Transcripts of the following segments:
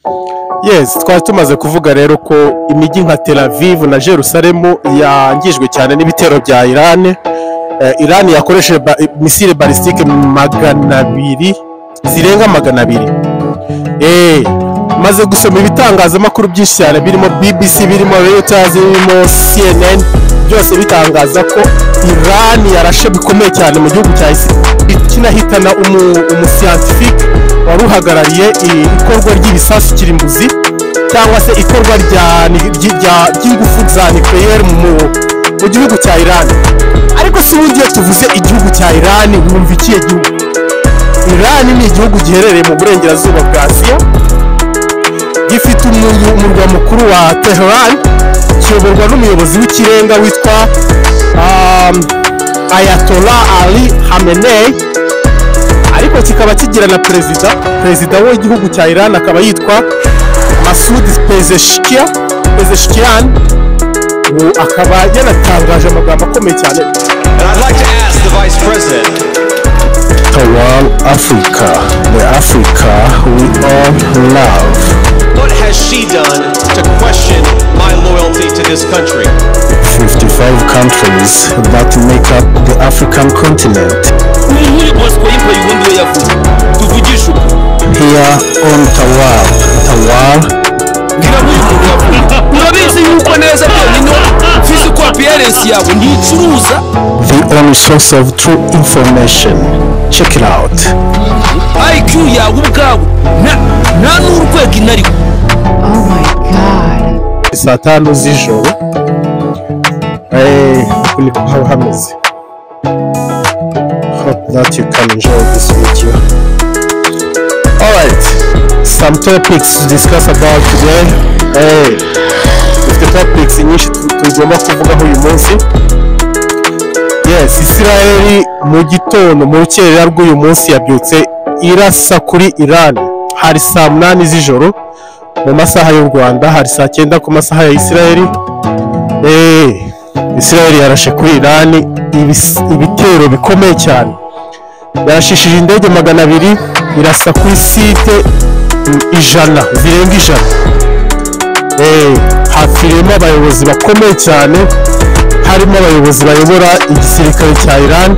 Yes, twari tumaze kuvuga rero ko imijyi nka Tel Aviv na Jerusalemu yangijwe cyane n'ibitero bya Iran. Iran yakoresheje missile balistique 200, zirenga 200. Maze gusoma ibitangazamakuru byinshi cyane, birimo BBC, birimo Reuters, birimo CNN, byose bitangaza ko Iran yarashe bikomeye cyane mu gihugu cya Israel, kinahitana umuscientifique wari uhagarariye ikorwa ry'ibisasu kirimbuzi, cyangwa se ikorwa ry'ingufu za nucléaire mu gihugu cya Iran. Ariko si ubundi iyo tuvuze igihugu cya Iran, wumva ikihe gihugu? Iran ni igihugu giherereye mu burengerazuba bwa Aziya, gifite umurwa mukuru wa Tehran, kiyoborwa n'umuyobozi w'ikirenga witwa Ayatollah Ali Khamenei, ariko kikaba kigira na perezida. Perezida w'igihugu cya Iran akaba yitwa Masoud Pezeshkian. Ubu akaba yanatangaje amagambo akomeye cyane. And I'd like to ask the Vice President Tawal Africa, the Africa we all love. What has she done to question my loyalty to this country? 55 countries that make up the African continent. Nk'uyu Bosco yimpaye, ubundi we yavuze, tuvugishe ukuri. Here on Tawal. Tawal. Mbwira nk'uyu muntu yavuye, urabizi yuko neza byonyine physical appearance yawe nticuruza. The only source of true information. Check it out. IQ yawe ubwawe nta n'urwego inariho. Oh my God. Saa 5 z'ijoro. Uku niko haba hameze. Hope that you can enjoy this video. Alright, some topics to discuss about today. Hey, dufite topics nyinshi tugomba kuvugaho uyu munsi. Yes, Israel mu gitondo, mu rukerera rw'uyu munsi, yabyutse irasa kuri Iran. Hari saa 8 z'ijoro mu masaha y'u Rwanda, hari saa 9 ku masaha ya Israel. Israel yarashe kuri Iran ibitero bikomeye cyane. Yarashishije indege 200, irasa kuri site 100, zirenga 100. Hapfiriyemo abayobozi bakomeye cyane, harimo abayobozi bayobora igisirikare cya Iran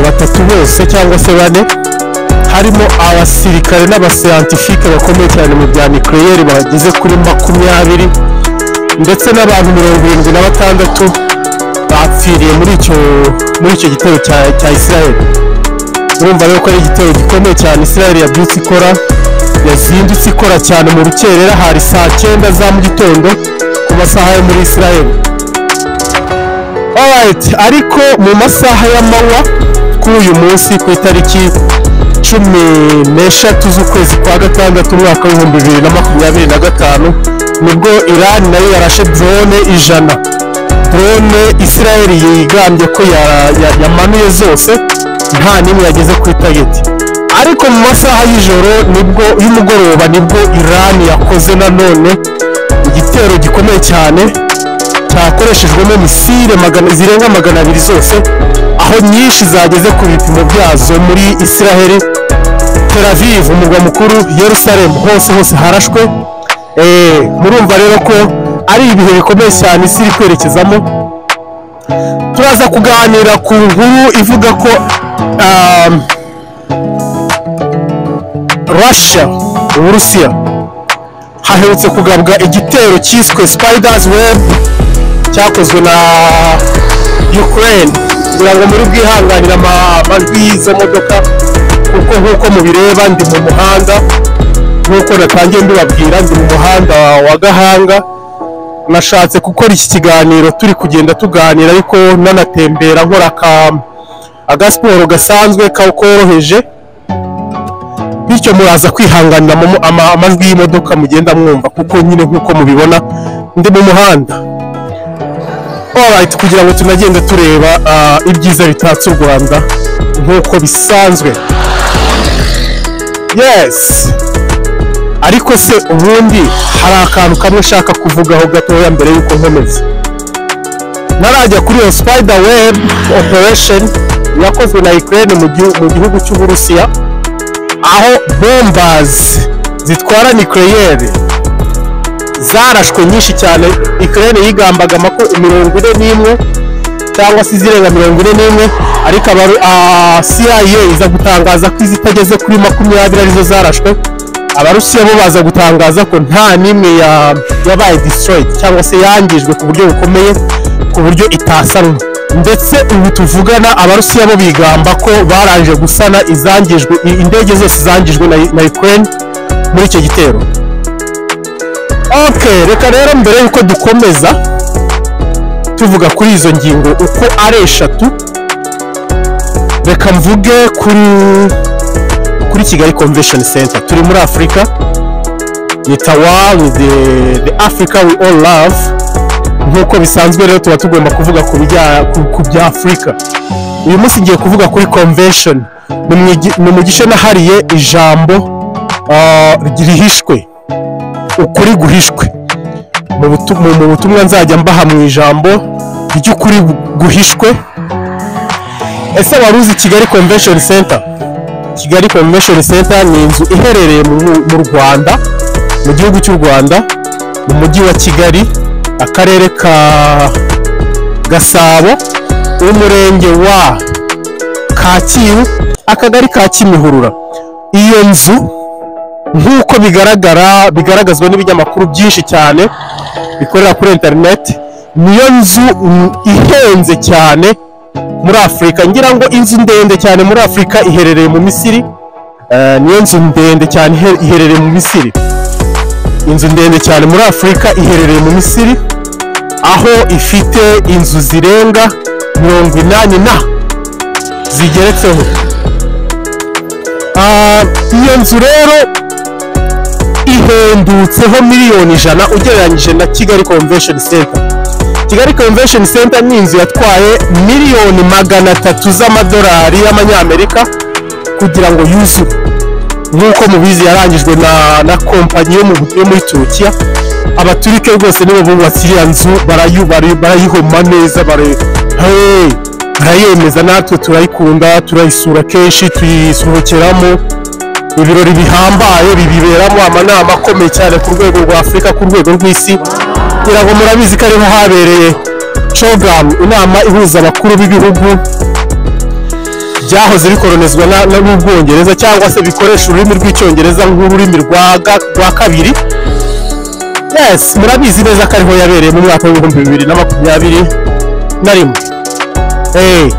batatu bose cyangwa se bane, harimo abasirikare n'abascientifique bakomeye cyane mu bya nucléaire bageze kuri 20, ndetse n'abantu 76 bapfiriye muri icyo gitero cya Israel. Urumva rero ko ari igitero gikomeye cyane Israel yabyutse ikora, yazindutse ikora cyane mu rukerera, hari saa 9 za mu gitondo ku masaha yo muri Israel. Alright, ariko mu masaha y'amanywa kuri uyu munsi, ku itariki 13 z'ukwezi kwa gatandatu, umwaka w'2025, nibwo Iran nayo yarashe drone 100, drone Israel yigambye ko yamanuye zose, nta n'imwe yageze kuri target. Ariko mu masaha y'ijoro nibwo, y'umugoroba, nibwo Iran yakoze nanone igitero gikomeye cyane cyakoreshejwemo missile zirenga 200 zose, aho nyinshi zageze ku bipimo byazo muri Israel, Tel Aviv umurwa mukuru, Yerusalem, hose hose harashwe. Murumva rero ko ari ibihe bikomeye cyane isi iri kwerekezamo. Turaza kuganira ku nkuru ivuga ko Russia, Uburusiya, haherutse kugabwa igitero cyiswe Spiders Web cyakozwe na Ukraine. Kugira ngo muri bwihanganire amajwi y'izo modoka, kuko nk'uko mubireba ndi mu muhanda. Nk'uko natangiye mbibabwira, ndi mu muhanda wa Gahanga. Nashatse gukora iki kiganiro turi kugenda tuganira, ariko nanatembera, nkora agasiporo gasanzwe koroheje, bityo muraza kwihanganira amajwi y'imodoka mugenda mwumva, kuko nyine nk'uko mubibona ndi mu muhanda. Alright, kugira ngo tunagende tureba ibyiza bitatse u Rwanda nk'uko bisanzwe. Yes, ariko se ubundi hari akantu kamwe nshaka kuvugaho gatoya mbere y'uko nkomeza, ntarajya kuri iyo spider web operation yakozwe na Ukraine mu gihugu cy'Uburusiya, aho bombers zitwara nucléaire zarashwe nyinshi cyane. Ukraine yigambaga 41 cyangwa se izirenga 41, ariko CIA iza gutangaza ko izitageze kuri 20 arizo zarashwe. Abarusiya bo baza gutangaza ko nta n'imwe yabaye destroyed cyangwa se yangijwe ku buryo bukomeye, ku buryo itasanwa. Ndetse ubu tuvugana, Abarusiya bo bigamba ko barangije gusana izangijwe, indege zose zangijwe na Ukraine muri icyo gitero. Okay, reka rero mbere yuko dukomeza tuvuga kuri izo ngingo uko ari eshatu, reka mvuge kuri Kigali Convention Center. Turi muri Afurika, ni Tawal, ni the Africa we all love. Nk'uko bisanzwe rero, tuba tugomba kuvuga ku bya Afurika. Uyu munsi ngiye kuvuga kuri convention. Ni mu gice nahariye ijambo rihishwe, ukuri guhishwe. Mu butumwa nzajya mbaha mu ijambo ry'ukuri guhishwe. Ese wari uzi Kigali Convention Center? Kigali Convention Center ni inzu iherereye mu Rwanda, mu gihugu cy'u Rwanda, mu mujyi wa Kigali, akarere ka Gasabo, umurenge wa Kacyiru, akagari ka Kimihurura. Iyo nzu, nk'uko bigaragara, bigaragazwa n'ibinyamakuru byinshi cyane bikorera kuri interineti, niyo nzu ihenze cyane muri Afurika. Ngira ngo inzu ndende cyane muri Afurika iherereye mu Misiri. Niyo nzu ndende cyane iherereye mu Misiri. Inzu ndende cyane muri Afurika iherereye mu Misiri, aho ifite inzu zirenga 80 na zigeretseho. Iyo nzu rero ihendutseho miliyoni 100 ugereranyije na Kigali Convention Center. Kigali Convention Center ni inzu yatwaye miliyoni 300 z'amadolari y'amanyamerika kugira ngo yuzure. Nk'uko mubizi, yarangijwe na kompanyi yo muri Turukiya. Abaturike rwose nibo bubatse iriya nzu, barayihoma neza, hey, barayemeza. Natwe turayikunda, turayisura kenshi, tuyisohokeramo, ibirori bihambaye bibiberamo, amanama akomeye cyane ku rwego rwa Afurika, ku rwego rw'isi. Kugira ngo murabizi ko ariho habereye CHOGM, inama ihuza abakuru b'ibihugu byahoze bikoronizwa n'Ubwongereza cyangwa se bikoresha ururimi rw'Icyongereza nk'ururimi rwa kabiri. Yes, murabizi neza ko ariho yabereye mu mwaka w'2021.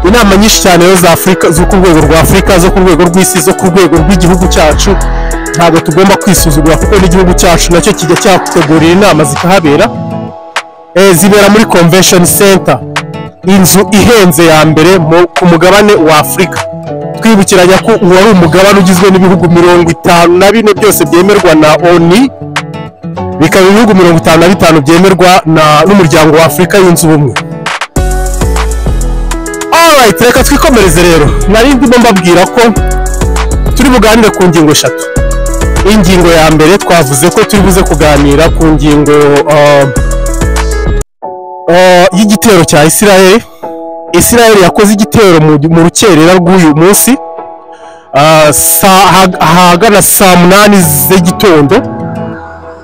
Inama nyinshi cyane rero za Afurika, zo ku rwego rwa Afurika, zo ku rwego rw'isi, zo ku rwego rw'igihugu cyacu. Ntabwo tugomba kwisuzugura, kuko n'igihugu cyacu nacyo kijya cyategurira inama zikahabera. Zibera muri Convention Center, inzu ihenze ya mbere ku mugabane wa Afurika. Twibukiranya ko uwo ari umugabane ugizwe n'ibihugu 54 byose byemerwa na ONU, bikaba ibihugu 55 byemerwa n'Umuryango wa Afurika Yunze Ubumwe. Alright, reka twikomereze rero. Nari ndimo mbabwira ko turi buganire ku ngingo eshatu. Ingingo ya mbere, twavuze ko turi buze kuganira ku ngingo y'igitero cya Israel. Israel yakoze igitero mu rukerera rw'uyu munsi, ahagana saa 8 z'igitondo.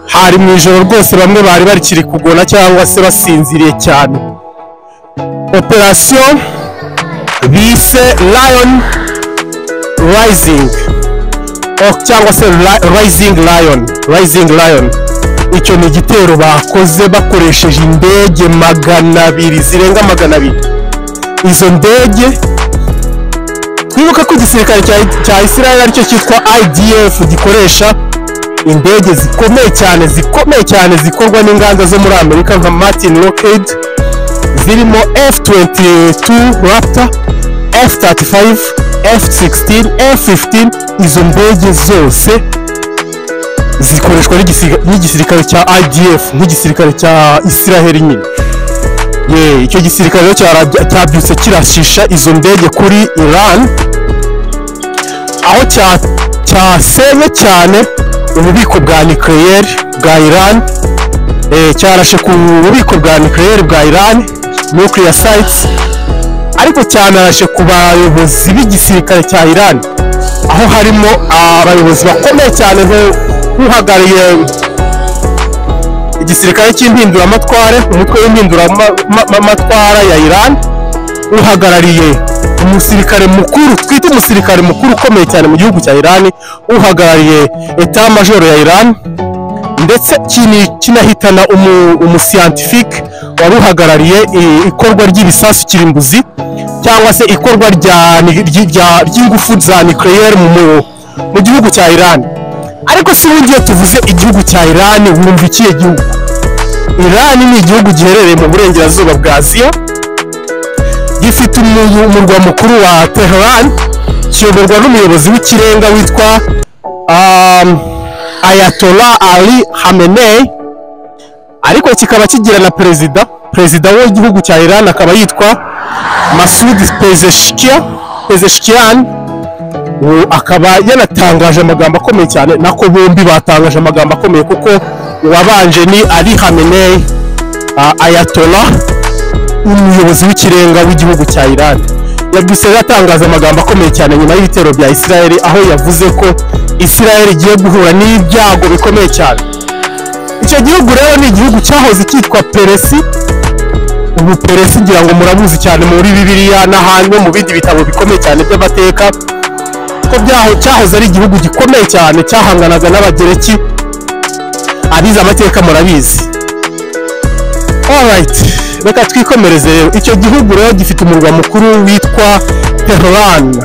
Hari mu ijoro rwose, bamwe bari bakiri kugona cyangwa se basinziriye cyane. Operasiyo bise Lion Rising cyangwa se Rising Lion, Rising Lion. Icyo ni igitero bakoze bakoresheje indege 200, zirenga 200. Izo ndege, twibuka ko igisirikare cya Israel, aricyo cyitwa IDF, gikoresha indege zikomeye cyane, zikomeye cyane, zikorwa n'inganda zo muri Amerika nka Martin Lockheed, zirimo F22 Raptor, F35, F16, F15. Izo ndege zose zikoreshwa n'igisirikare cya IDF, nk'igisirikare cya Israel nyine. Ye, icyo gisirikare rero cyabyutse kirashisha izo ndege kuri Iran, aho cyasenye cyane ububiko bwa nucléaire bwa Iran. Cyarashe ku bubiko bwa nucléaire bwa Iran, nuclear sites, ariko cyanarashe ku bayobozi b'igisirikare cya Iran, aho harimo abayobozi bakomeye cyane. Uhagarariye igisirikare cy'impinduramatware, umutwe w'impinduramatwara ya Iran, uhagarariye umusirikare mukuru, twita umusirikare mukuru ukomeye cyane mu gihugu cya Iran, uhagarariye état major ya Iran, ndetse kinahitana umuscientifique wari uhagarariye ikorwa ry'ibisasu kirimbuzi, cyangwa se ikorwa ry'ingufu za nucléaire mu gihugu cya Iran. Ariko si ubundi iyo tuvuze igihugu cya Iran wumva ikihe gihugu? Iran ni igihugu giherereye mu burengerazuba bwa Aziya, gifite umurwa mukuru wa Tehran, kiyoborwa n'umuyobozi w'ikirenga witwa Ayatollah Ali Khamenei, ariko kikaba kigira na perezida. Perezida w'igihugu cya Iran akaba yitwa Masoud Pezeshkian. Ubu akaba yanatangaje amagambo akomeye cyane, nako bombi batangaje amagambo akomeye, kuko uwabanje ni Ali Khamenei, Ayatollah, umuyobozi w'ikirenga w'igihugu cya Iran. Yabise atangaza amagambo akomeye cyane nyuma y'ibitero bya Israel, aho yavuze ko Israel igiye guhura n'ibyago bikomeye cyane. Icyo gihugu rero ni igihugu cyahoze cyitwa Peresi. Ubu Peresi ngira ngo murabuzi cyane muri Bibiliya n'ahandi no mu bindi bitabo bikomeye cyane by'amateka, ko byaho cyahoze ari igihugu gikomeye cyane cyahanganaga n'Abagereki. Abize amateka murabizi. Alright, reka twikomereze rero. Icyo gihugu rero gifite umurwa mukuru witwa Tehran,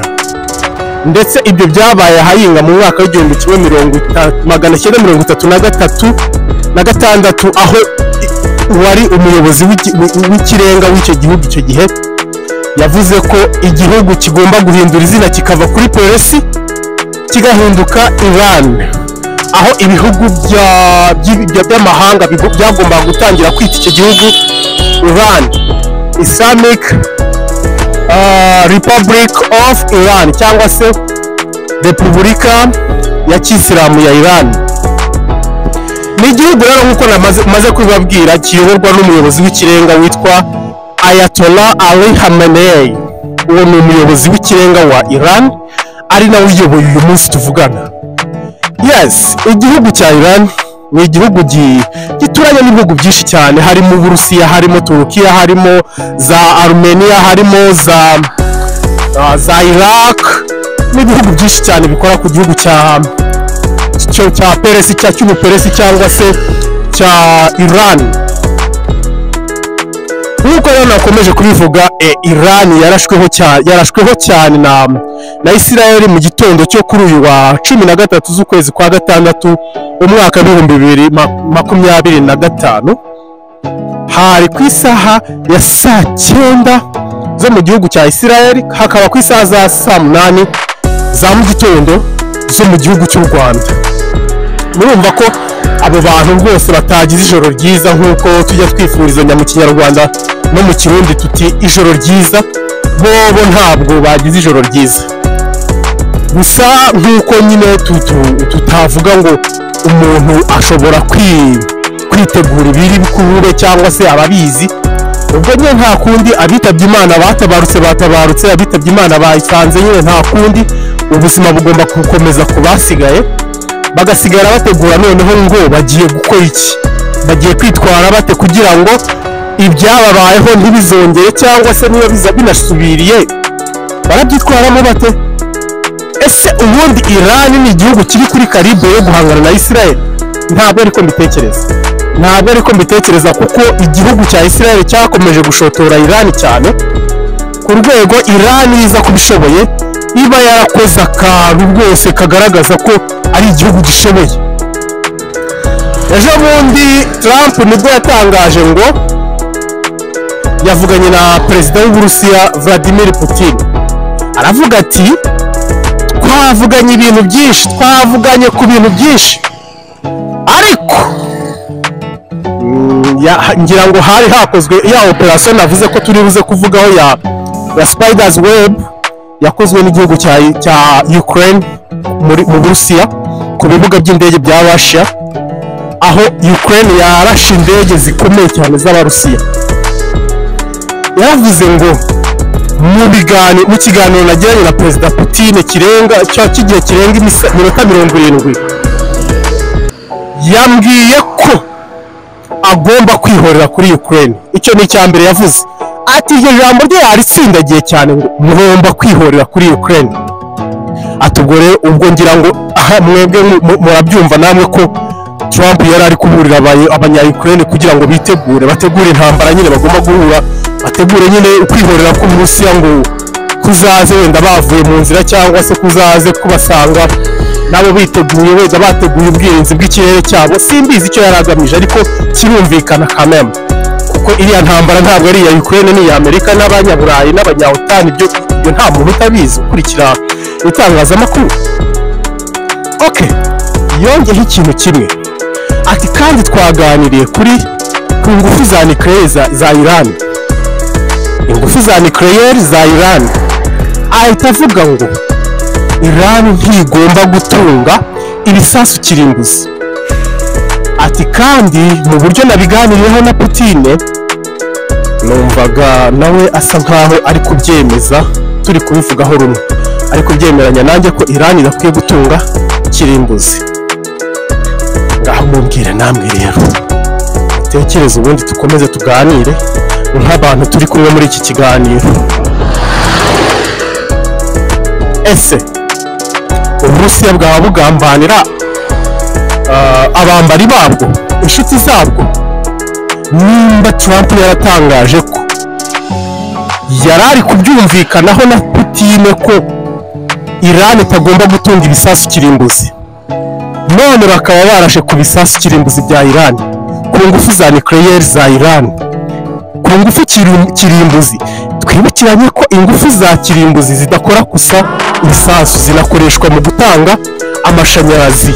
ndetse ibyo byabaye ahayinga mu mwaka w'1936, aho uwari umuyobozi w'ikirenga w'icyo gihugu icyo gihe yavuze ko igihugu kigomba guhindura izina, kikava kuri Peresi kigahinduka Iran, aho ibihugu by'amahanga byagombaga gutangira kwita icyo gihugu Iran, Islamic Republic of Iran, cyangwa se Repubulika ya Kisilamu ya Iran. Ni igihugu rero, nk'uko maze kubibabwira, kiyoborwa n'umuyobozi w'ikirenga witwa Ayatollah Ali Khamenei. Uwo ni umuyobozi w'ikirenga wa Iran, ari nawe uyoboye uyu munsi tuvugana. Yes, igihugu cya Iran ni igihugu gituranye n'ibihugu byinshi cyane, harimo Uburusiya, harimo Turukiya, harimo za Armenia, harimo za Iraq, n'ibihugu byinshi cyane bikora ku gihugu cya Peresi, cya cy'Ubuperesi cyangwa se cya Iran. Nk'uko rero nakomeje kubivuga, Iran yarashweho cyane na Israel mu gitondo cyo kuri uyu wa 13 z'ukwezi kwa gatandatu, umwaka w'2025. Hari ku isaha ya saa 9 zo mu gihugu cya Israel, hakaba ku isaha za saa 8 za mu gitondo zo mu gihugu cy'u Rwanda. Murumva ko abo bantu rwose batagize ijoro ryiza, nk'uko tujya twifurizanya mu Kinyarwanda no mu Kirundi tuti ijoro ryiza, bobo ntabwo bagize ijoro ryiza. Gusa nk'uko nyine tutavuga ngo umuntu ashobora kwitegura ibiri bukube cyangwa se ababizi, ubwo nyine nta kundi, abitabye Imana batabarutse, abitabye Imana bayisanze nyine nta kundi, ubuzima bugomba gukomeza ku basigaye, bagasigara bategura noneho ngo bagiye gukora iki, bagiye kwitwara bate kugira ngo ibyababayeho ntibizongere, cyangwa se niba biza binasubiriye barabyitwaramo bate. Ese ubundi Iran ni igihugu kiri kuri calibre yo guhangana na Israel? Ntabwo ariko mbitekereza, ntabwo ariko mbitekereza, kuko igihugu cya Israel cyakomeje gushotora Iran cyane, ku rwego Iran iza kubishoboye iba yarakoze akantu rwose kagaragaza ko ari igihugu gishoboye. Ejo bundi Trump nibwo yatangaje ngo yavuganye na perezida w'Uburusiya Vladimir Putin, aravuga ati twavuganye ibintu byinshi, twavuganye ku bintu byinshi, ariko ngira ngo hari hakozwe ya operation navuze ko turi buze kuvugaho ya Spiders Web yakozwe n'igihugu cya Ukraine mu Burusiya ku bibuga by'indege bya Russia, aho Ukraine yarashe indege zikomeye cyane z'Abarusiya. Yaravuze ngo mu kiganiro nagiranye na Perezida Putin kirenga cya kigiye kirenga iminota 70, Yambwiye ko agomba kwihorera kuri Ukraine. Icyo ni icya mbere yavuze. Ati iryo jambo rye yaritsindagiye cyane ngo mugomba kwihorera kuri Ukraine. Ati ubwo rero ubwo ngira ngo aha mwebwe murabyumva namwe ko Trump yari ari kuburira abanya Ukraine kugira ngo bitegure, bategure intambara nyine bagomba guhura, bategure nyine ukwihorera k'Uburusiya ngo kuzaze wenda bavuye mu nzira, cyangwa se kuzaze kubasanga nabo biteguye, wenda bateguye ubwirinzi bw'ikirere cyabo. Simbizi icyo yari agamije, ariko kirumvikana kameme, kuko iriya ntambara ntabwo ari iya Ukraine, ni iya Amerika n'abanyaburayi n'abanya-OTAN. Ibyo nta muntu utabizi ukurikira itangazamakuru. Okay, yongeyeho ikintu kimwe, ati kandi twaganiriye kuri ku ngufu za nucléaire za Iran, ingufu za nucléaire za Iran. Ahita avuga ngo Iran ntigomba gutunga ibisasu kirimbuzi. Ati kandi mu buryo nabiganiriyeho na Putin, numvaga nawe asa nkaho ari kubyemeza, turi kubivugaho rumwe, ari kubyemeranya nanjye ko Iran idakwiye gutunga kirimbuzi. Ngaho mumbwire namwe rero, mutekereze, ubundi dukomeze tuganire nk'abantu turi kumwe muri iki kiganiro. Ese Uburusiya bwaba bugambanira abambari babwo, inshuti zabwo? Nimba Trump yaratangaje ko yari ari kubyumvikanaho na Putin ko Iran itagomba gutunga ibisasu kirimbuzi, none bakaba barashe ku bisasu kirimbuzi bya Iran, ku ngufu za nucléaire za Iran, ku ngufu kirimbuzi. Twibukiranye ko ingufu za kirimbuzi zidakora gusa ibisasu, zinakoreshwa mu gutanga amashanyarazi,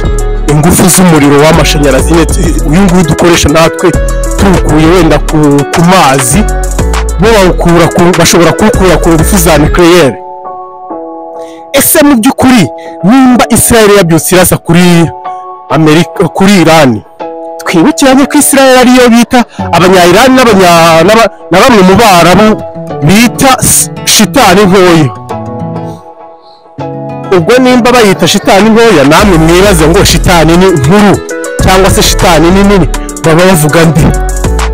ingufu z'umuriro w'amashanyarazi uyu nguyu dukoresha natwe tuwukuye wenda ku mazi, bo bashobora kuwukura ku ngufu za nucléaire. Ese mu by'ukuri nimba Israel yabyutse irasa kuri Amerika, kuri Iran, twibukiranye ko Israel ariyo bita abanya-Iran na bamwe mu Barabu bita shitani ntoya. Ubwo nimba bayita shitani ntoya, namwe mwibaze ngo shitani ni nkuru cyangwa se shitani ni nini, baba bavuga nde?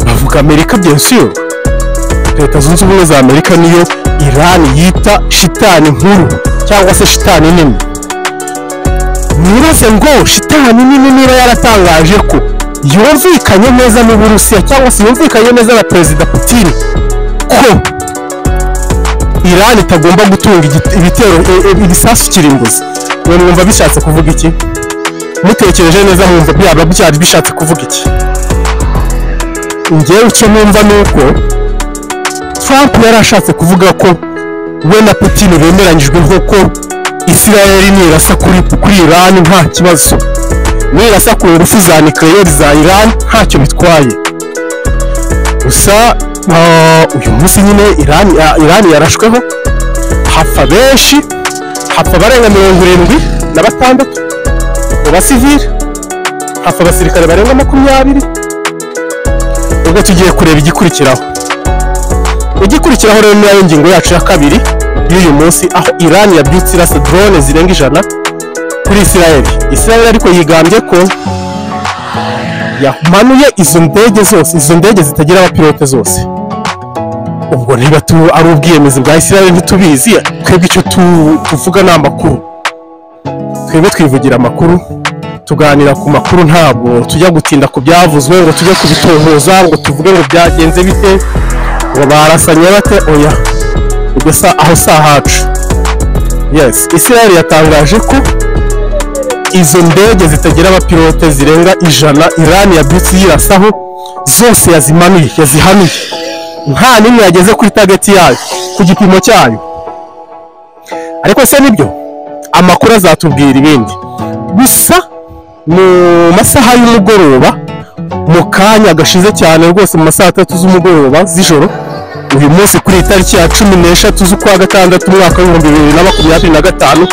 Bavuga Amerika, bien sûr. Leta Zunze Ubumwe za Amerika niyo Iran yita shitani nkuru cyangwa se shitani nini. Mwibaze ngo shitani nini niba yaratangaje ko yumvikanye neza n'Uburusiya, cyangwa se yumvikanye neza na Perezida Putin ko Iran itagomba gutunga ibitero ibisasu kirimbuzi, mwe mwumva bishatse kuvuga iki? Mutekereje neza mwumva byaba byari bishatse kuvuga iki? Njyewe icyo numva ni uko Trump yari ashatse kuvuga ko we na Putin bemeranyijwe nk'uko Israel nirasa kuri Iran nta kibazo, nirasa ku ngufu za nucléaire za Iran ntacyo bitwaye. Gusa uyu munsi nyine Iran yarashweho, hapfa benshi, hapfa abarenga 76 mu basivili, hapfa abasirikare barenga 20. Ubwo tugiye kureba igikurikiraho. Igikurikiraho rero niyo ngingo yacu ya kabiri y'uyu munsi, aho Iran yabyutse irasa drone zirenga 100 kuri Israel. Israel ariko yigambye ko yamanuye izo ndege zose, izo ndege zitagira abapilote zose. Ubwo niba ari ubwiyemezi bwa Israel ntitubizi, twebwe icyo tuvuga ni amakuru. Twebwe twivugira amakuru, tuganira ku makuru, ntabwo tujya gutinda ku byavuzwe ngo tujye kubitohoza ngo tuvuge ngo byagenze bite, ngo barasanye bate, oya, ubwo aho si ahacu. Yes, Israel yatangaje ko izo ndege zitagira abapilote zirenga 100 Iran yabyutse yirasaho zose yazimanuye, yazihanuye, nta n'imwe yageze kuri target yayo, ku gipimo cyayo. Ariko se nibyo? Amakuru azatubwira ibindi. Gusa mu masaha y'umugoroba, mu kanya gashize cyane rwose, mu masaha 3 z'umugoroba z'ijoro uyu munsi kuri itariki ya 13 z'ukwa gatandatu umwaka w'ibihumbi 2025,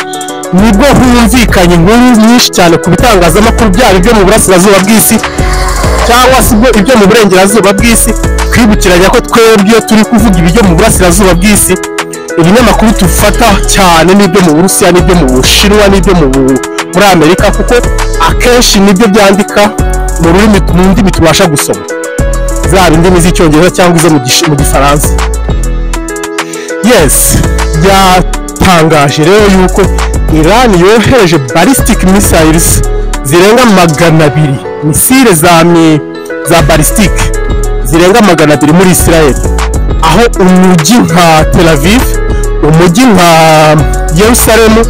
nibwo humvikanye inkuru nyinshi cyane ku bitangazamakuru byaba ibyo mu burasirazuba bw'isi cyangwa se ibyo mu burengerazuba bw'isi. Twibukiranya ko twebwe iyo turi kuvuga ibyo mu burasirazuba bw'isi, ibinyamakuru tufata cyane n'ibyo mu Burusiya, n'ibyo mu Bushinwa, n'ibyo muri Amerika, kuko akenshi nibyo byandika mu rurimi, mu ndimi tubasha gusoma, zaba indimi z'Icyongereza cyangwa izo mu Gifaransa. Yes, yatangaje rero yuko Iran yohereje ballistic missiles zirenga 200, misile za ballistic zirenga 200 muri Israel, aho umujyi nka Tel Aviv, umujyi nka Yerusalemu,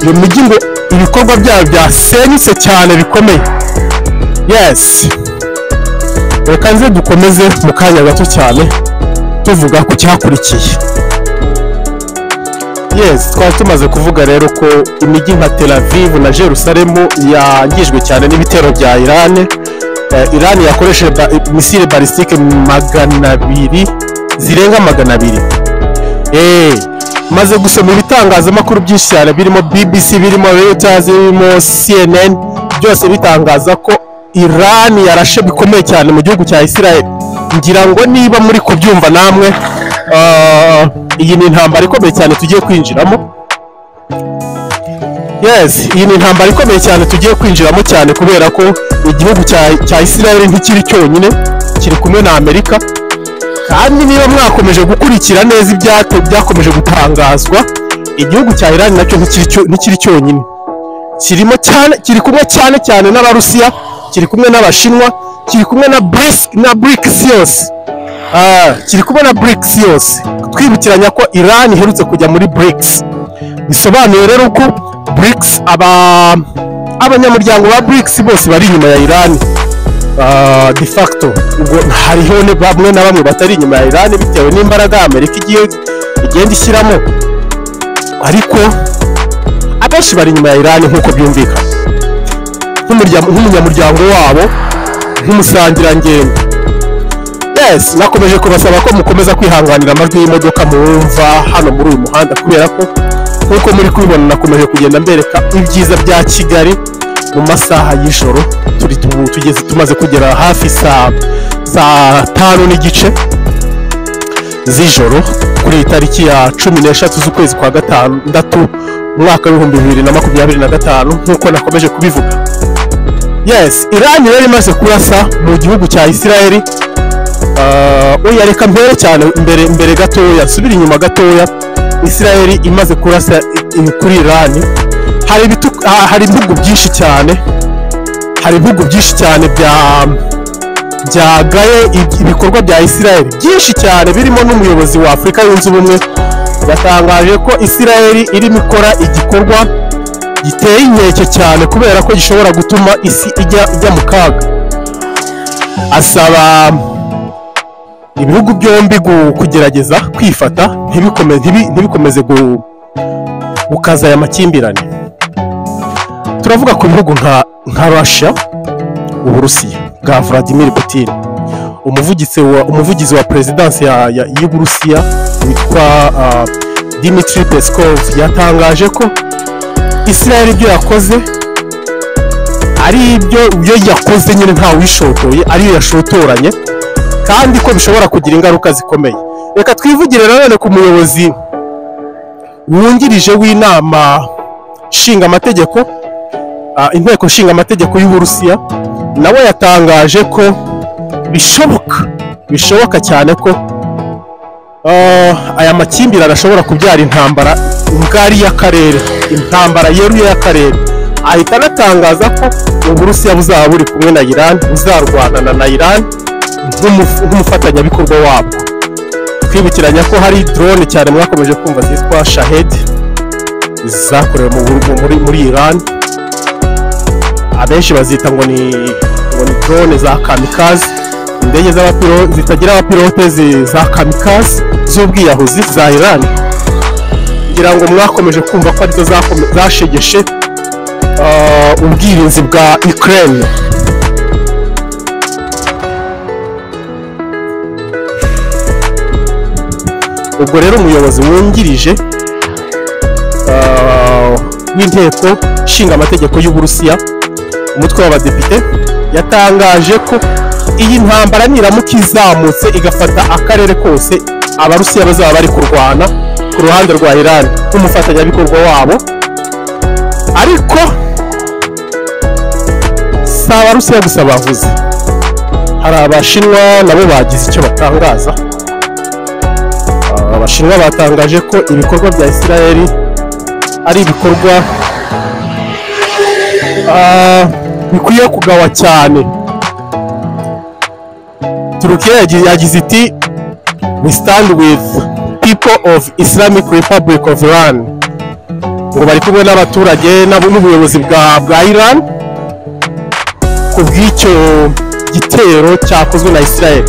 iyo mijyi ngo ibikorwa byayo byasenyutse cyane bikomeye. Yes, reka nze dukomeze mu kanya gato cyane tuvuga ku cyakurikiye. Yes, twari tumaze kuvuga rero ko imijyi nka Tel Aviv na Jerusalemu yangijwe cyane n'ibitero bya Iran. Iran yakoresheje misile ballistique 200, zirenga 200. Maze gusoma ibitangazamakuru byinshi cyane birimo BBC, birimo Reuters, birimo CNN, byose bitangaza ko Iran yarashe bikomeye cyane mu gihugu cya Israel. Ngira ngo niba muri kubyumva namwe, iyi ni intambara ikomeye cyane tugiye kwinjiramo. Yes, iyi ni intambara ikomeye cyane tugiye kwinjiramo cyane, kubera ko igihugu cya Israel ntikiri cyonyine, kiri kumwe na Amerika. Kandi niba mwakomeje gukurikira neza ibyakomeje gutangazwa, igihugu cya Iran nacyo ntikiri cyonyine, kirimo cyane, kiri kumwe cyane cyane n'Abarusiya, kiri kumwe n'Abashinwa, kiri kumwe na BRICS, na BRICS yose. Kiri kumwe na BRICS yose. Twibukiranya ko Iran iherutse kujya muri BRICS, bisobanuye rero ko BRICS, abanyamuryango ba BRICS bose bari inyuma ya Iran de facto. Ubwo hariho bamwe na bamwe batari inyuma ya Iran bitewe n'imbaraga Amerika igenda ishyiramo, ariko abenshi bari inyuma ya Iran nk'uko byumvikana, nk'umunyamuryango wabo, nk'umusangirangendo. Yes, nakomeje kubasaba ko mukomeza kwihanganira amajwi y'imodoka mwumva hano muri uyu muhanda, kubera ko nk'uko muri kubibona nakomeje kugenda mbereka ibyiza bya Kigali mu masaha y'ijoro. Turi tugeze, tumaze kugera hafi saa 5:15 z'ijoro kuri iyi tariki ya 13 z'ukwezi kwa gatandatu umwaka w'2025, nk'uko nakomeje kubivuga. Yes, Iran rero imaze kurasa mu gihugu cya Israel. Oya, reka mbere cyane, mbere gatoya, nsubira inyuma gatoya. Israel imaze kurasa kuri Iran, hari ibihugu byinshi cyane, hari ibihugu byinshi cyane byagaye ibikorwa bya Israel byinshi cyane, birimo n'umuyobozi wa Afurika Yunze Ubumwe yatangaje ko Israel irimo ikora igikorwa giteye inkeke cyane, kubera ko gishobora gutuma isi ijya mu kaga. Asaba ibihugu byombi kugerageza kwifata, ntibikomeze gukaza aya makimbirane. Turavuga ku bihugu nka Russia, Uburusiya bwa Vladimir Putin. Umuvugizi wa perezidansi y'Uburusiya witwa Dmitry Peskov yatangaje ko Israel ibyo yakoze ari ibyo yakoze nyine nta wishotoye, ariyo yashotoranye, kandi ko bishobora kugira ingaruka zikomeye. Reka twivugire nanone ku muyobozi wungirije w'inama nshingamategeko, inteko nshingamategeko y'Uburusiya, nawe yatangaje ko bishoboka cyane ko aya makimbirane ashobora kubyara intambara ngari y'akarere, intambara yeruye y'akarere. Ahita anatangaza ko Uburusiya buzaba buri kumwe na Iran, buzarwanana na Iran nk'umufatanyabikorwa wabwo. Twibukiranya ko hari drone cyane mwakomeje kumva zitwa Shahed zakorewe muri Iran, abenshi bazita ngo ni drone za kamikaze, indege zitagira abapilote za kamikaze z'ubwiyahuzi za Iran. Ngira ngo mwakomeje kumva ko arizo zashegeshe ubwirinzi bwa Ukraine. Ubwo rero umuyobozi wungirije w'inteko nshinga amategeko y'Uburusiya, umutwe w'abadepite, yatangaje ko iyi ntambara niramuka izamutse igafata akarere kose, Abarusiya bazaba bari kurwana ku ruhande rwa Iran nk'umufatanyabikorwa wabo. Ariko Si Abarusiya gusa bavuze, hari Abashinwa nabo bagize icyo batangaza. Abashinwa batangaje ko ibikorwa bya Isirayeli ari ibikorwa bikwiye kugawa cyane. Turukiya yagize iti: "We stand with people of Islamic Republic of Iran." Ngo bari kumwe n'abaturage n'ubuyobozi bwa Iran ku bw'icyo gitero cyakozwe na Israel.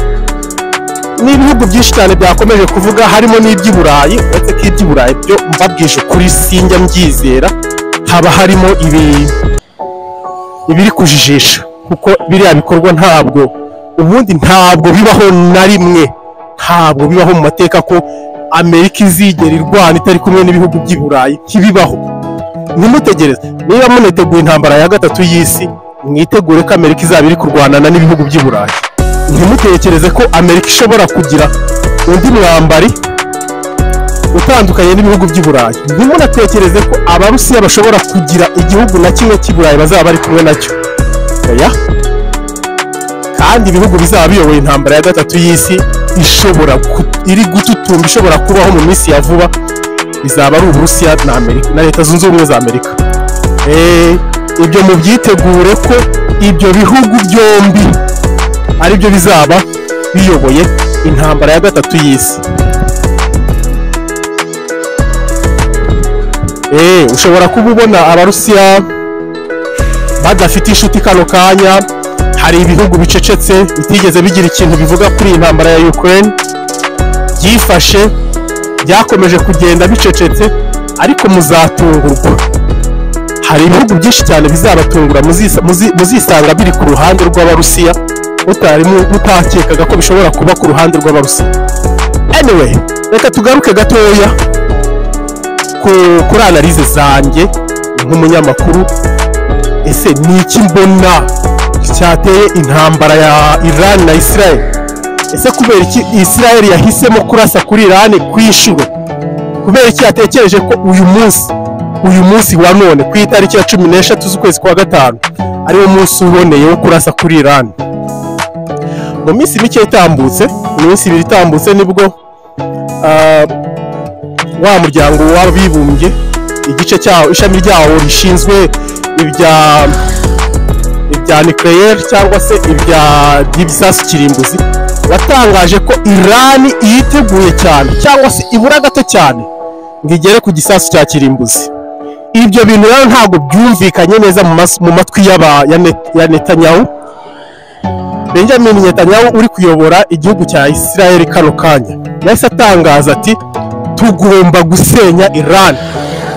N'ibihugu byinshi cyane byakomeje kuvuga, harimo n'iby'i Burayi, uretse ko iby'i Burayi byo, mbabwije ukuri, sinjya mbyizera, haba harimo ibiri kujijisha, kuko biriya bikorwa ntabwo ubundi ntabwo bibaho na rimwe, ntabwo bibaho mu mateka ko Amerika izigera irwana itari kumwe n'ibihugu by'i Burayi. Ntibibaho, ntimutegereze. Niba muneteguye intambara ya gatatu y'isi, mwitegure ko Amerika izaba iri kurwanana n'ibihugu by'i Burayi. Ntimutekereze ko Amerika ishobora kugira undi mwambari utandukanye n'ibihugu by'i Burayi. Ntimunatekereze ko Abarusiya bashobora kugira igihugu na kimwe cy'i Burayi bazaba bari kumwe nacyo, oya. Kandi ibihugu bizaba biyoboye intambara ya gatatu y'isi ishobora iri gututumba, ishobora kubaho mu minsi ya vuba, bizaba ari Uburusiya na Amerika na Leta Zunze Ubumwe za Amerika. Ibyo mubyitegure ko ibyo bihugu byombi aribyo bizaba biyoboye intambara ya gatatu y'isi. Ushobora kuba ubona Abarusiya badafite inshuti kano kanya, hari ibihugu bicecetse bitigeze bigira ikintu bivuga kuri iyi ntambara ya Ukraine, byifashe, byakomeje kugenda bicecetse, ariko muzatungurwa. Hari ibihugu byinshi cyane bizabatungura, muzisanga biri ku ruhande rw'Abarusiya mutakekaga ko bishobora kuba ku ruhande rw'Abarusiya. Anyway, reka tugaruke gatoya kuri analyse zanjye nk'umunyamakuru. Ese ni iki mbona cyateye intambara ya Iran na Israel? Ese kubera iki Israel yahisemo kurasa kuri Iran ku inshuro? Kubera iki yatekereje ko uyu munsi wa none, ku itariki ya 13 z'ukwezi kwa gatanu, ariwo munsi uboneye wo kurasa kuri Iran? Mu minsi mike itambutse, mu minsi 2 itambutse, nibwo wa muryango w'Abibumbye, igice cyawo, ishami ryawo rishinzwe ibya nucléaire cyangwa se ibya by'ibisasu kirimbuzi, watangaje ko Iran yiteguye cyane cyangwa se ibura gato cyane ngo igere ku gisasu cya kirimbuzi. Ibyo bintu rero ntabwo byumvikanye neza mu matwi ya Netanyahu, Benjamin Netanyahu uri kuyobora igihugu cya Israel kano kanya. Yahise atangaza ati: "Tugomba gusenya Iran."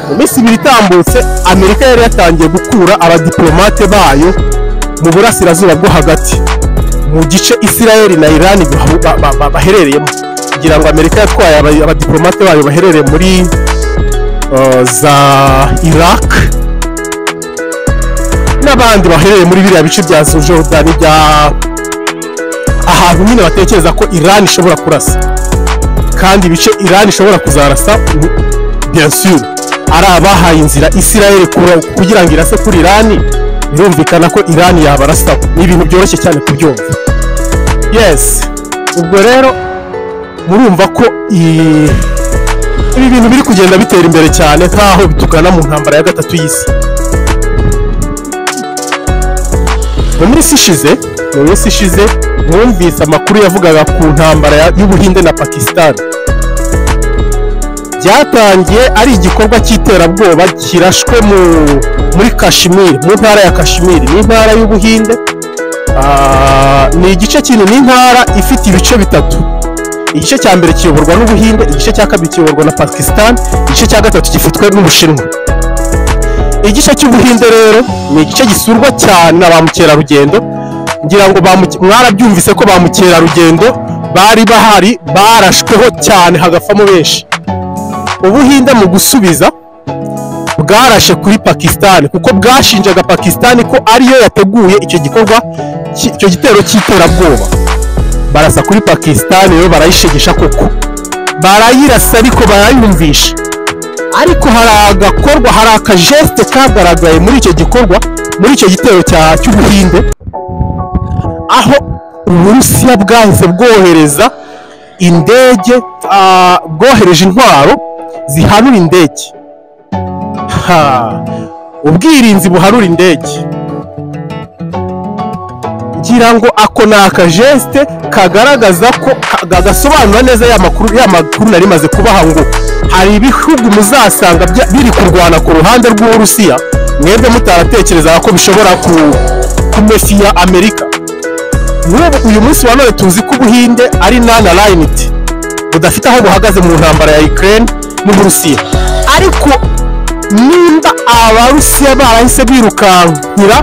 Mu minsi 2 itambutse, Amerika yari yatangiye gukura abadiplomate bayo mu burasirazuba bwo hagati, mu gice Israel na Iran baherereyemo, kugira ngo Amerika yatwaye abadiplomate bayo baherereye muri za Iraq n'abandi baherereye muri biriya bice bya Jordan, bya ahantu nyine batekereza ko Iran ishobora kurasa. Kandi ibice Iran ishobora kuzarasa, bien sûr, ari abahaye inzira Israel kugira ngo irase kuri Iran, birumvikana ko Iran yabarasaho. Ni ibintu byoroshye cyane kubyumva. Yes, ubwo rero murumva ko ibi bintu biri kugenda bitera imbere cyane, nk'aho tugana mu ntambara ya gatatu y'isi. Mu minsi ishize mwumvise amakuru yavugaga ku ntambara y'Ubuhinde na Pakistan. Byatangiye ari igikorwa cy'iterabwoba kirashwe muri Kashmir, mu ntara ya Kashmir. Ni intara y'Ubuhinde. Ni igice kinini, ni intara ifite ibice bitatu. Igice cya mbere kiyoborwa n'Ubuhinde, igice cya kabiri kiyoborwa na Pakistan, igice cya gatatu gifitwe n'Ubushinwa. Igice cy'Ubuhinde rero ni igice gisurwa cyane na ba mukerarugendo. Ngira ngo mwarabyumvise ko ba mukerarugendo bari bahari barashweho cyane, hagapfamo benshi. Ubuhinde mu gusubiza bwarashe kuri Pakistan, kuko bwashinjaga Pakistan ko ariyo yateguye icyo gikorwa, icyo gitero cy'iterabwoba. Barasa kuri Pakistan rero, barayishegesha koko, barayirasa, ariko barayumvisha. Ariko hari agakorwa, hari akageste kagaragaye muri icyo gikorwa. Muri icyo gitero cy'Ubuhinde, aho Uburusiya bwahise bwohereza indege, bwohereje intwaro zihanura indege, ubwirinzi buhanura indege. Ngira ngo ako ni akageste kagaragaza ko gasobanura neza ya makuru nari maze kubaha, ngo hari ibihugu muzasanga biri kurwana ku ruhande rw'Uburusiya, mwebwe mutaratekerezaga ko bishobora kumefiya Amerika. N'ubu uyu munsi wa none tuzi ko Ubuhinde ari non-aligned, budafite aho buhagaze mu ntambara ya Ukraine n'Uburusiya. Ariko nimba Abarusiya barahise birukankira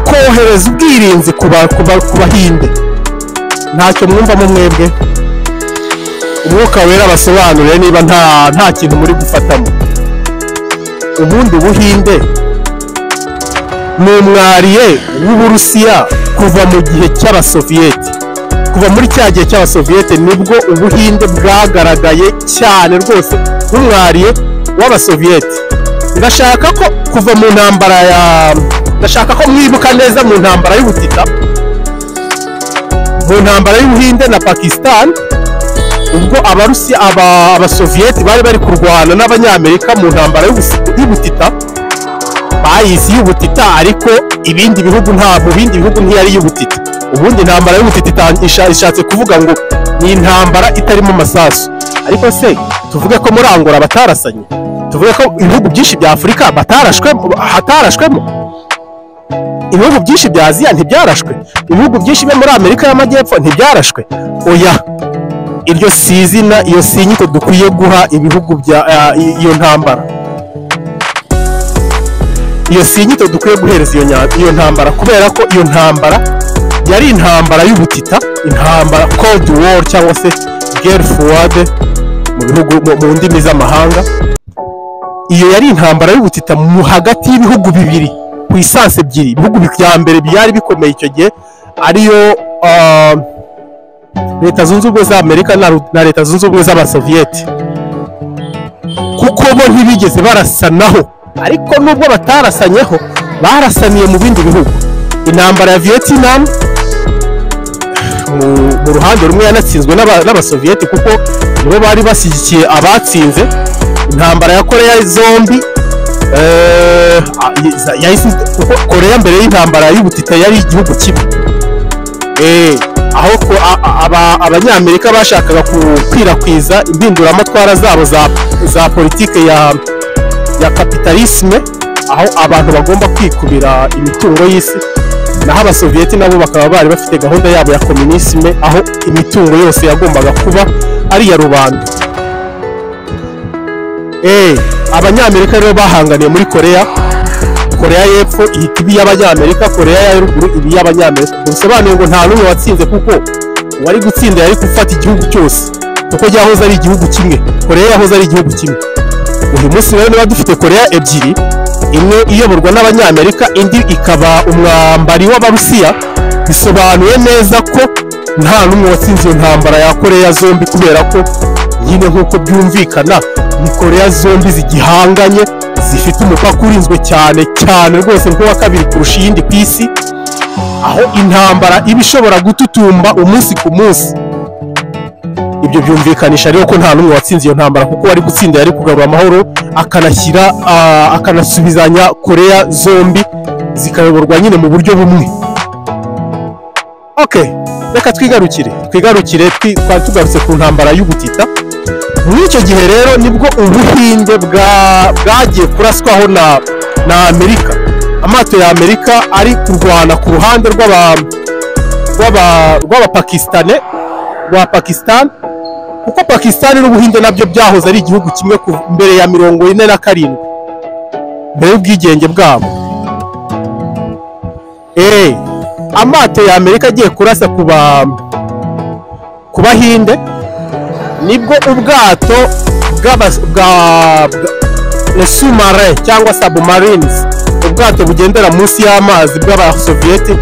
kohereza ubwirinzi ku Bahinde, ntacyo mwumvamo mwebwe? Umwuka Wera basobanurire niba nta kintu muri gufatamo. Ubundi Ubuhinde ni umwariye w'Uburusiya kuva mu gihe cy'Abasoviyete. Kuva muri cya gihe cy'Abasoviyete nibwo Ubuhinde bwagaragaye cyane rwose nk'umwariye w'Abasoviyete. Ndashaka ko kuva mu ntambara ya ndashaka ko mwibuka neza mu ntambara y'ubutita, mu ntambara y'Ubuhinde na Pakistan, ubwo Abarusiya Abasoviyete bari kurwana n'Abanyamerika mu ntambara y'ubutita, bayisi y'ubutita, ariko ibindi bihugu nta mu bindi bihugu ntiyari y'ubutita. Ubundi intambara y'ubutita ishatse kuvuga ngo ni intambara itarimo amasasu. Ariko se tuvuge ko muri Angola batarasanye? Tuvuge ko ibihugu byinshi bya Afurika hatarashwemo? Ibihugu byinshi bya Aziya ntibyarashwe? Ibihugu byinshi byo muri Amerika y'Amajyepfo ntibyarashwe? Oya, iryo si izina, iyo si inyito dukwiye guha ibihugu bya iyo ntambara. Iyo si inyito dukwiye guhereza iyo ntambara, kubera ko iyo ntambara yari intambara y'ubutita, intambara Cold War cyangwa se Gulf War mu bihugu mu ndimi z'amahanga. Iyo yari intambara y'ubutita mu hagati y'ibihugu bibiri ku isansi ebyiri, ibihugu bya mbere byari bikomeye icyo gihe ariyo Leta Zunze Ubumwe za Amerika na Leta Zunze Ubumwe z'Abasoviyete, kuko bo ntibigeze barasanaho. Ariko nubwo batarasanyeho, barasaniye mu bindi bihugu. Intambara ya Vietnam mu ruhande rumwe yanatsinzwe n'Abasoviyete, kuko nibo bari bashyigikiye abatsinze. Intambara ya Korea zombi, kuko Korea mbere y'intambara y'ubutita yari igihugu kimwe, aho Abanyamerika bashakaga gukwirakwiza impinduramatwara zabo za politike ya kapitalisme, aho abantu bagomba kwikubira imitungo y'isi, naho Abasoviyeti nabo bakaba bari bafite gahunda yabo ya komunisme, aho imitungo yose yagombaga kuba ari iya rubanda. Abanyamerika rero bahanganiye muri Korea. Korea y'Epfo ihita iba iy'Abanyamerika, Korea ya ruguru iba iy'Abanyamerika. Bisobanuye ngo nta n'umwe watsinze, kuko uwari gutsinda yari gufata igihugu cyose, kuko cyahoze ari igihugu kimwe. Korea yahoze ari igihugu kimwe. Uyu munsi rero niba dufite Korea ebyiri, imwe iyoborwa n'Abanyamerika, indi ikaba umwambari w'Abarusiya, bisobanuye neza ko nta n'umwe watsinze iyo ntambara ya Korea zombi, kubera ko nyine nk'uko byumvikana ni Korea zombi zigihanganye, zifite umupaka urinzwe cyane cyane rwose nk'uwa kabiri kurusha iyindi ku isi, aho intambara iba ishobora gututumba umunsi ku munsi. Ibyo byumvikanisha rero ko nta n'umwe watsinze iyo ntambara, kuko wari gutsinda yari kugarura amahoro, akanashyira akanasubizanya Korea zombi zikayoborwa nyine mu buryo bumwe. Okay, reka twigarukire twari tugarutse ku ntambara y'ubutita. Muri icyo gihe rero nibwo Ubuhinde bwagiye kuraswaho na Amerika. Amato ya Amerika ari kurwana ku ruhande rw'Abapakistane, rwa Pakistan, kuko Pakistan n'Ubuhinde nabyo byahoze ari igihugu kimwe mbere ya 47, mbere y'ubwigenge bwabo. Amato ya Amerika agiye kurasa ku Bahinde, nibwo ubwato bwa sous-marin cyangwa submarines, ubwato bugendera munsi y'amazi bw'Abasoviyete,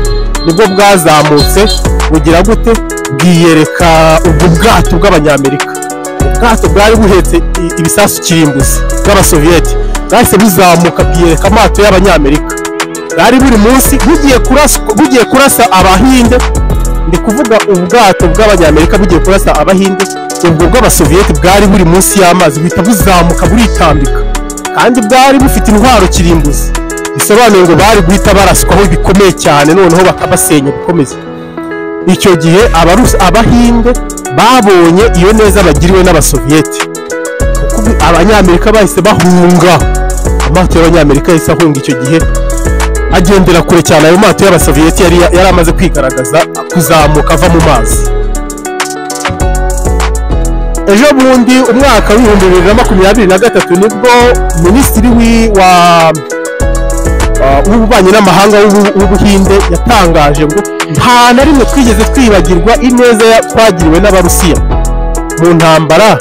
nibwo bwazamutse bugira gute, bwiyereka ubwo bwato bw'Abanyamerika. Ubwato bwari buhetse ibisasu kirimbuzi bw'Abasoviyete bwahise buzamuka bwiyereka amato y'Abanyamerika. Bwari buri munsi bugiye kurasa Abahinde. Ndi kuvuga ubwato bw'Abanyamerika bugiye kurasa Abahinde, ubwo bw'Abasoviyeti bwari buri munsi y'amazi, buhita buzamuka buritambika, kandi bwari bufite intwaro kirimbuzi. Bisobanuye ngo bari guhita baraswaho bikomeye cyane, noneho bakabasenya bikomeye. Icyo gihe Abahinde babonye iyo neza bagiriwe n'Abasoviyeti, kuko Abanyamerika bahise bahunga. Amato y'Abanyamerika yahise ahunga icyo gihe, agendera kure cyane ayo mato y'Abasoviyeti yari amaze kwigaragaza kuzamuka ava mu mazi. Ejo bundi umwaka w'2023 nibwo minisitiri w'ububanyi n'amahanga w'Ubuhinde yatangaje ngo nta na rimwe twigeze twibagirwa ineza twagiriwe n'Abarusiya mu ntambara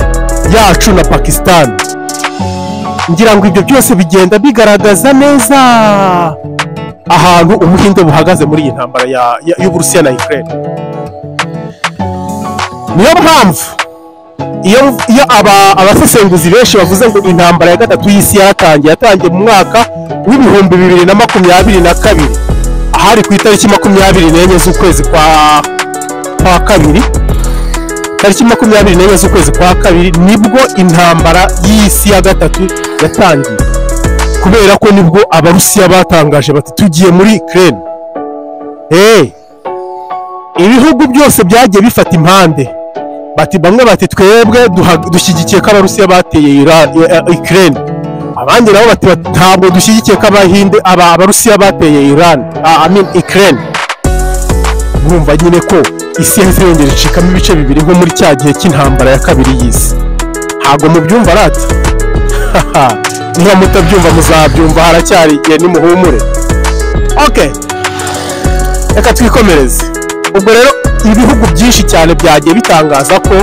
yacu na Pakistan. Ngira ngo ibyo byose bigenda bigaragaza neza ahantu Ubuhinde buhagaze muri iyi ntambara y'Uburusiya na Ukraine. Niyo mpamvu iyo abasesenguzi benshi bavuze ngo intambara ya gatatu y'isi yatangiye mu mwaka w'2022, ahari ku itariki 24 z'ukwezi kwa kabiri. Tariki 24 z'ukwezi kwa kabiri nibwo intambara y'isi ya gatatu yatangiye, kubera ko nibwo Abarusiya batangaje bati tugiye muri Ukraine. Ibihugu byose byagiye bifata impande, bati bamwe bati twebwe dushyigikiye ko Abarusiya bateye Ukraine, abandi nabo bati ntabwo dushyigikiye ko Abahinde Abarusiya bateye Iran, I mean Ukraine. Mwumva nyine ko isi yahise yongera icikamo ibice bibiri nko muri cya gihe cy'intambara ya kabiri y'isi. Ntabwo mubyumva rata? Niba mutabyumva muzabyumva, haracyari igihe, nimuhumure. Okay, reka twikomereze. Ubwo rero ibihugu byinshi cyane byagiye bitangaza ko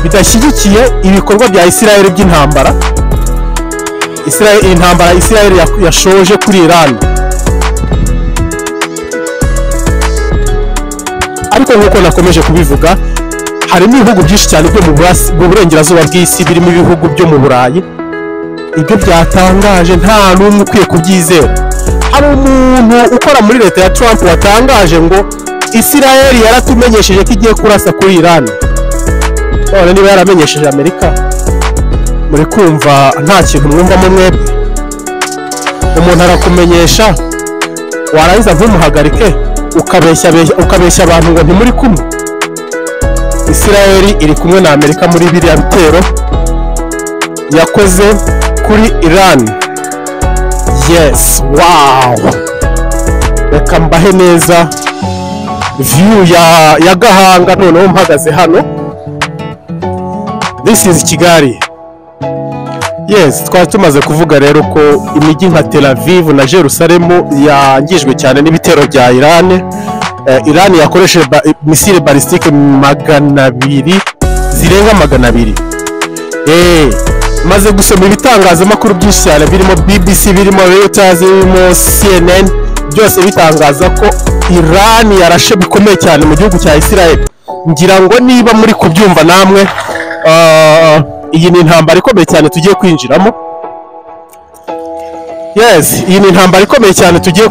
bidashyigikiye ibikorwa bya Israel by'intambara. Intambara Israel yashoje kuri Iran. Ariko nk'uko nakomeje kubivuga, harimo ibihugu byinshi cyane byo mu burengerazuba bw'isi, birimo ibihugu byo mu Burayi. Ibyo byatangaje nta n'umwe ukwiye kubyizera. Hari umuntu ukora muri leta ya Trump watangaje ngo Israel yaratumenyesheje ko igiye kurasa kuri Iran. None niba yaramenyesheje Amerika, muri kumva nta kintu mwumvamo mwebwe? Umuntu arakumenyesha warangiza ntumuhagarike, ukabeshya abantu ngo ntimuri kumwe. Israel iri kumwe na Amerika muri biriya bitero yakoze kuri Iran. Yes, wow. Reka mbahe neza view ya Gahanga noneho mpagaze hano. This is Kigali. Yes, twari tumaze kuvuga rero ko imijyi nka Tel Aviv na Jerusalem yangijwe cyane n'ibitero bya Iran. Iran yakoresheje misile balistike 200 zirenga 200. Maze gusoma ibitangazamakuru byinshi cyane birimo BBC, birimo Reuters, birimo CNN, byose bitangaza ko Iran yarashe bikomeye cyane mu gihugu cya Israel. Ngira ngo niba muri kubyumva namwe, iyi ni intambara ikomeye cyane tugiye kwinjiramo. Yes, iyi ni intambara ikomeye cyane tugiye